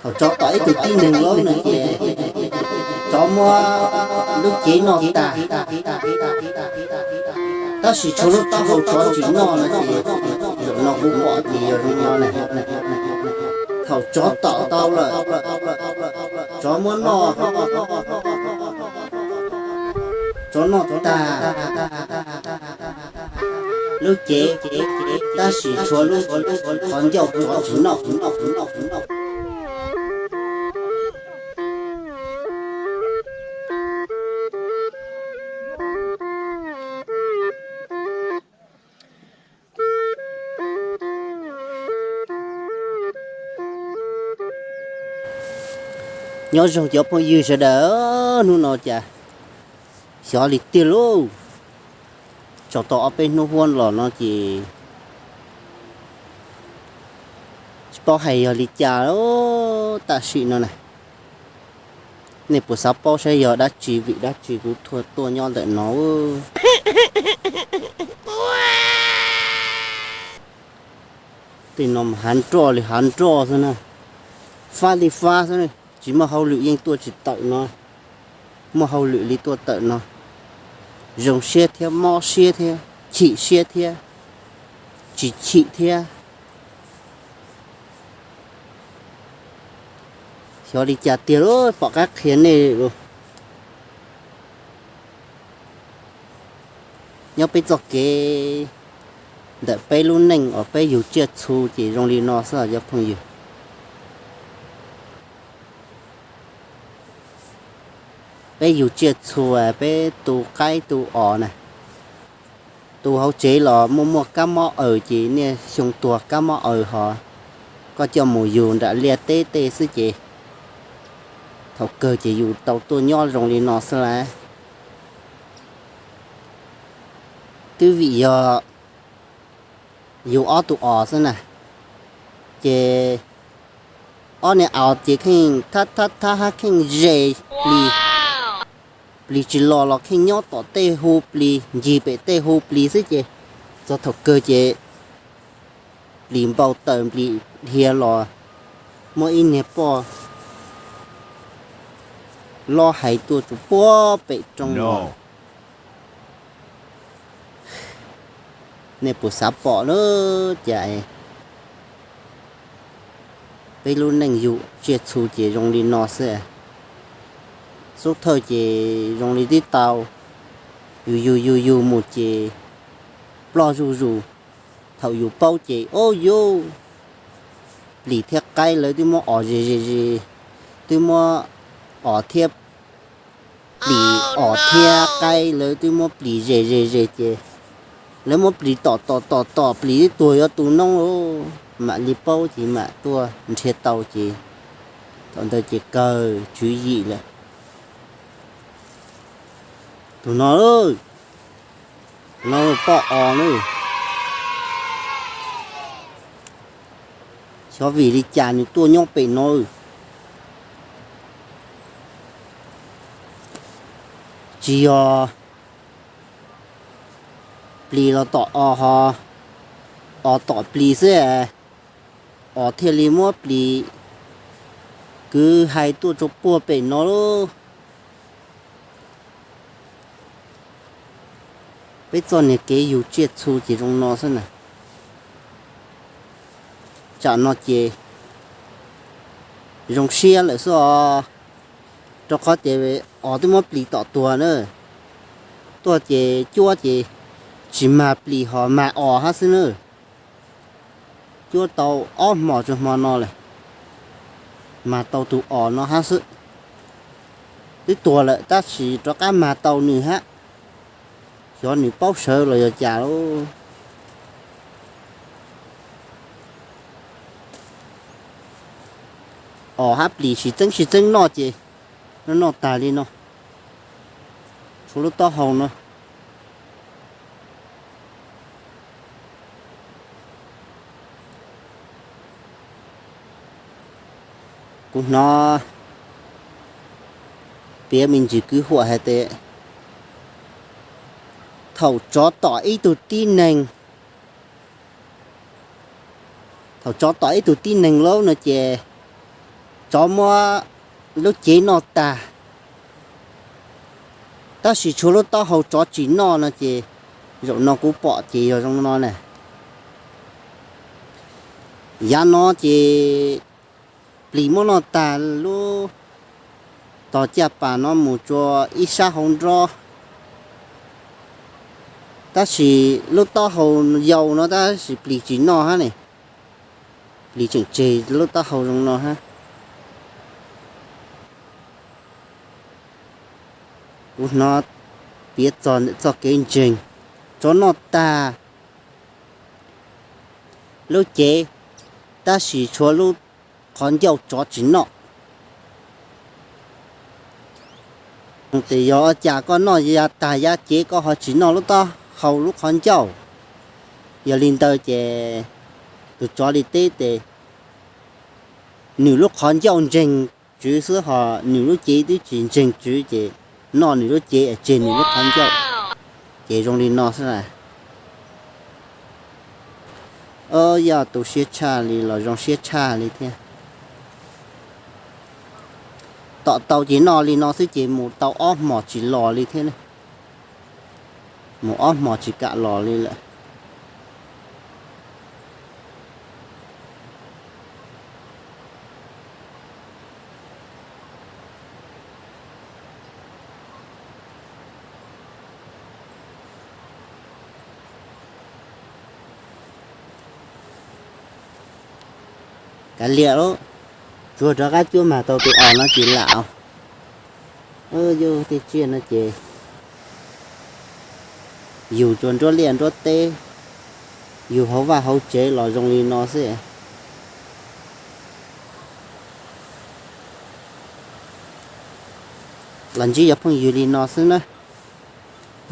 Thaum tsov tom ib tug tib neeg lawm no ces tsov muab lub cev noj tag, tab sis tshuav lub taub hau tsov tsis noj no ces, zaum no kuv pom ces yog zoo no na. Thaum tsov tom tau lawm, tsov muab noj, tsov noj tag lub cev, tab sis tshuav lub qhov ncauj tsov tsis noj. Nyob zoo cov phooj ywg sawv daws, hnub no cas xyov li tiag lauj. Tsaus tau ob peb hnub huab los no ces tsis paub hais yog li cas tam sim no na. Nej puas xav paub saib yog dab tsi vim dab tsi kuv tuaj nyob ntawm no? Tej no mas hav nroj li hav nroj xwb na, fab li fab xwb, tsis muaj hauj lwm yeej tuaj tsis tawm no, muaj hauj lwm li tuaj tawm no. Zoo siab thiab mob siab thiab chim siab thiab tsis chim thiab. Xyov li cas tiag lauj, pom qab qhia nej lauj. Nyob peb txoj kev ntawm peb lub neej uas peb yug tsiaj txhu ces zoo li no xwb cov phooj ywg. Peb yug tsiaj txhu, peb tu qaib tu os na, tu hauv tsev los muaj muaj kab mob aws ces niaj xyoo tuag kab mob aws ho koj coj mus yug nram liaj teb tej xwb ces thaum kawg ces yus tau tuaj nyob zoo li no xwb lawm. Twb vim yog yus ob tug os xwb na, ces ob niag os ces kheej thab thab thab hab kheej zes plis, plis tsis los los kheej nyob tom tej hu plis, ncig pem tej hu plis xwb ces txog thaum kawg ces plis npau taws plis dhia los, muaj ib niag poj loj hais tuaj tsuas puag pem roob los. Nej puas xav pom lawm cas peb lub neej yug tsiaj txhu ces zoo li no xwb. Xub thawj ces zoo li tib tau, yus yug yug yug mus ces ploj zuj zus. Thaum yus paub ces ob yus plis thiab qaib lawv twb muab os zes zes zes, twb muab os thiab plis, os thiab qaib lawv twb muab plis zes zes zes ces lawv muab plis tom tom tom tom plis twb tuag yuav tu noob lawm. Mam li paub ces mam tuaj nrhiav tau ces thaum ntawd ces kawg tswv yim lawm. Tus no, no poj os na. Xyov vim li cas nws tuaj nyob pem no. Tsis yog plis los tom os ho, os tom plis xwb, os thiaj li muab plis kwv hais tuaj tsuas puag pem no lauj. Peb txoj niag kev yug tsiaj txhu ces zoo no xwb na. Tsam no ces zoo siab lawm xwb os, rau qhov tias os twb muab plis tom tuag na. Tuaj ces cuab ces tsis mag plis ho mag os hab xwb na. Cuab tau ob hmo txog hmo no lawm, mag tau tus os no hab xwb. Twb tuag lawm tab sis rov qab mag tau nws hab, xyov nws paub sawv los yog cas lauj. Os hab plis sib txeeb sib txeeb noj ces noj noj tag li no, tshuav lub taub hau no. Kuv hnov piav me ntsis kwv huam hais tias thaum tsov tom ib tug tib neeg, thaum tsov tom ib tug tib neeg lauj no ces tsov muab lub cev noj tag, tab sis tshuav lub taub hau tsov tsis noj no ces, zaum no kuv pom ces yog zoo no na. Yav no ces plis muab noj tag lub tog caj pas no mus tsuas ib sab hauv nrob, tab sis lub taub hau yau no tab sis plis tsis noj hab ne. Plis tseem tseg lub taub hau zoo no hab. Kuv hnov piav txog ntawm txoj kev ntseeg, tsov noj tag lub cev, tab sis tshuav lub qhov ncauj tsov tsis noj. Tes yog ua cas koj noj yav tag yav cev koj ho tsis noj lub taub hau lub qhov ncauj? Yog li ntawd ces tus tsov li teb tes, nws lub qhov ncauj ntseeg tswv xwb ho nws lub cev twb tsis ntseeg tswv ces noj nws lub cev tseg nws lub qhov ncauj. Ces zoo li no xwb. Yog tu siab tshaj li los zoo siab tshaj li thiab. Tom tau ces noj li no xwb ces mus tau ob hmos tsis los li thiab. Mus ob hmos tsis kam los li lawm. Kav liam lauj, tsuag rov qab cuab mag tau tus os no ces lam os. Yus tej tsiaj no ces yus tsuas nruab liaj nruab teb, yus hauv vaj hauv tsev los zoo li no xwb. Los ntsib cov phooj ywg li no xwb na.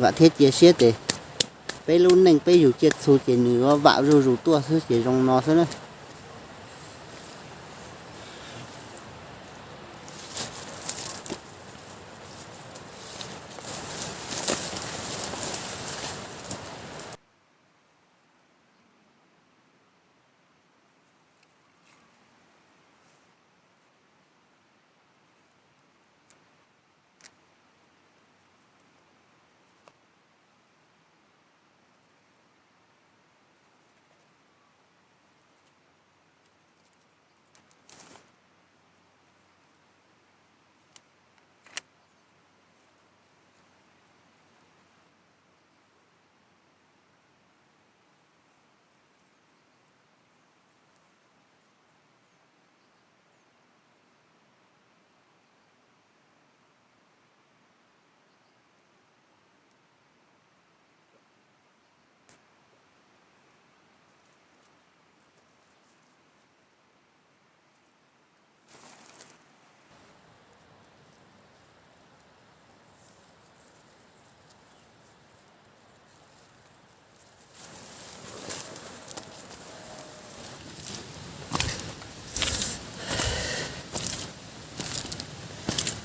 Vam thiab cia siab tias peb lub neej peb yug tsiaj txhu ces nws yuav vam zuj zus tuaj xwb ces zoo no xwb na.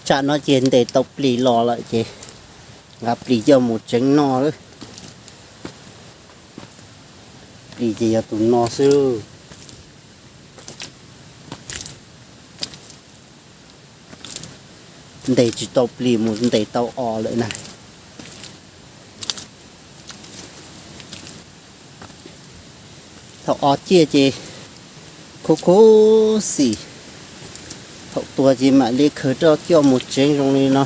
Tsam no ces ntes tau plis los lawm ces nqa plis coj mus tsev noj lawm. Plis ces yog tus no xwb. Ntes tsis tau plis mus ntes tau os lawm na. Thaum os ciaj ces khuv khuv xim, thaum tuag ces mam li khaws rau coj mus tsev zoo li no.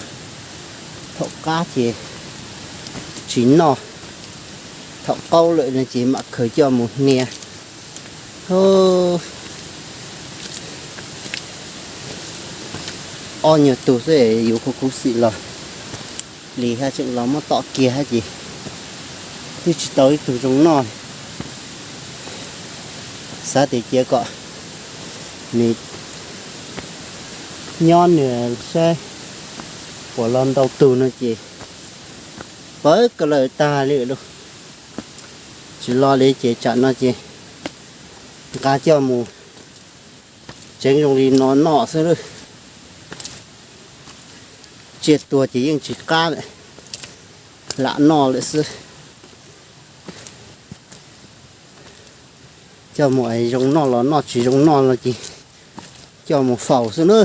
Thaum qab ces tsis noj, thaum qaub lawm no ces mam khaws coj mus hnia. Ob nyuag tug xwb yuav khuv khuv xim los, plis haj tseem los muab tom kiag hab ces twb tsis tau ib tug zoo noj. Xav tias cia kom nws nyob nws saib puas los ntau tug no ces pawv ko lawm tag li lauj. Tsis los li ces tsam no ces nqa coj mus tsev zoo li no noj xwb lawm. Tsiaj tuag ces yeej tsis qab lawm, lam noj lawm xwb. Coj mus zoo noj los noj, tsis zoo noj no ces coj mus faus xwb na.